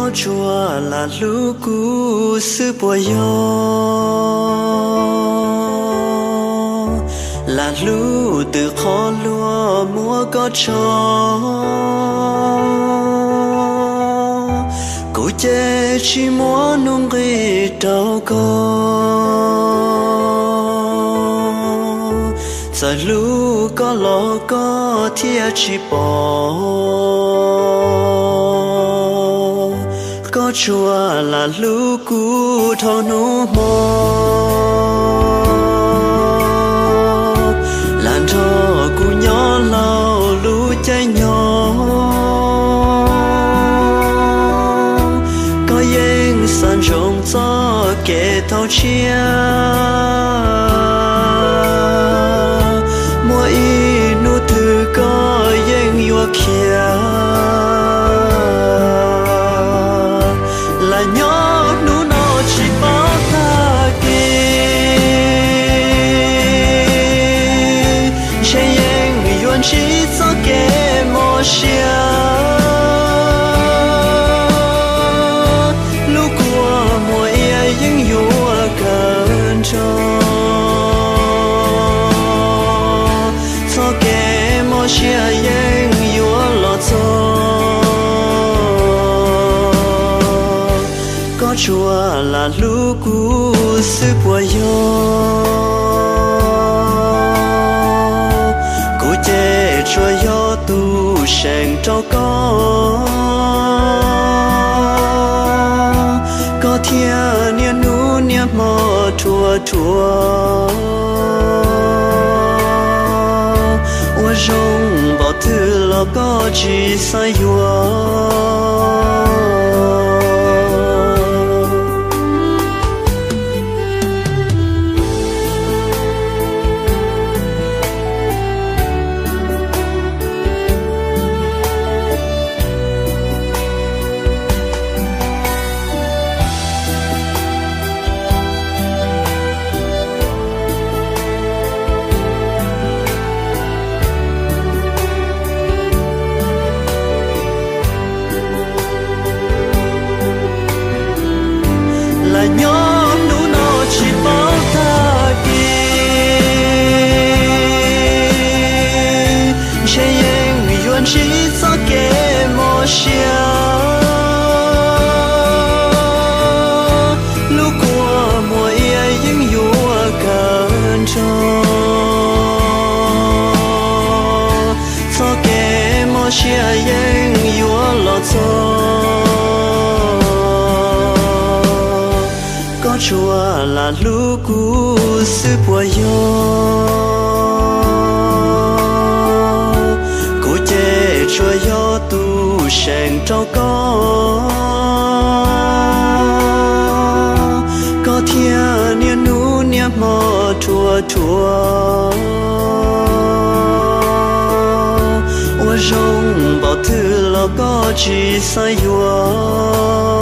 Koj tsuas lam hlub kuv xwb puas yog? Lam hlub twg qhov luag muab koj tso, kuv ces tsis muaj nuj nqis rau koj. Txawm hlub koj los koj thiaj tsis pom, koj tsuas lam hlub kuv dhau hnub hmo. Lam nrog kuv nyob laug lub caij nyoog, koj yeej xav ntsoov txoj kev thauj tshiab. Muaj ib hnub twg koj yeej yuav khiav, lam nyob hnub no tsis paub tag kis, ntshe yeej yuav ntsib txoj kev mob siab. Lub kua muag iab yeej yuav kawg nrho, txoj kev mob siab yeej yuav los txog. Koj tsuas lam hlub kuv xwb puas yog? Kuv ces tsuas yog tus seem rau koj, koj thiaj niaj hnub niaj hmo thuam thuam. Ua zoo npaum twg los koj tsis xav yuav. Lam nyob hnub no tsis paub tag kis, ntshe yeej yuav ntsib txoj kev mob siab. Lub kua muag iab yeej yuav kawg nrho, txoj kev mob siab yeej yuav los txog. Koj tsuas lam hlub kuv xwb puas yog? Kuv ces tsuas yog tus seem rau koj, koj thiaj niaj hnub niaj hmo thuam thuam. Ua zoo npaum twg los koj tsis xav yuav.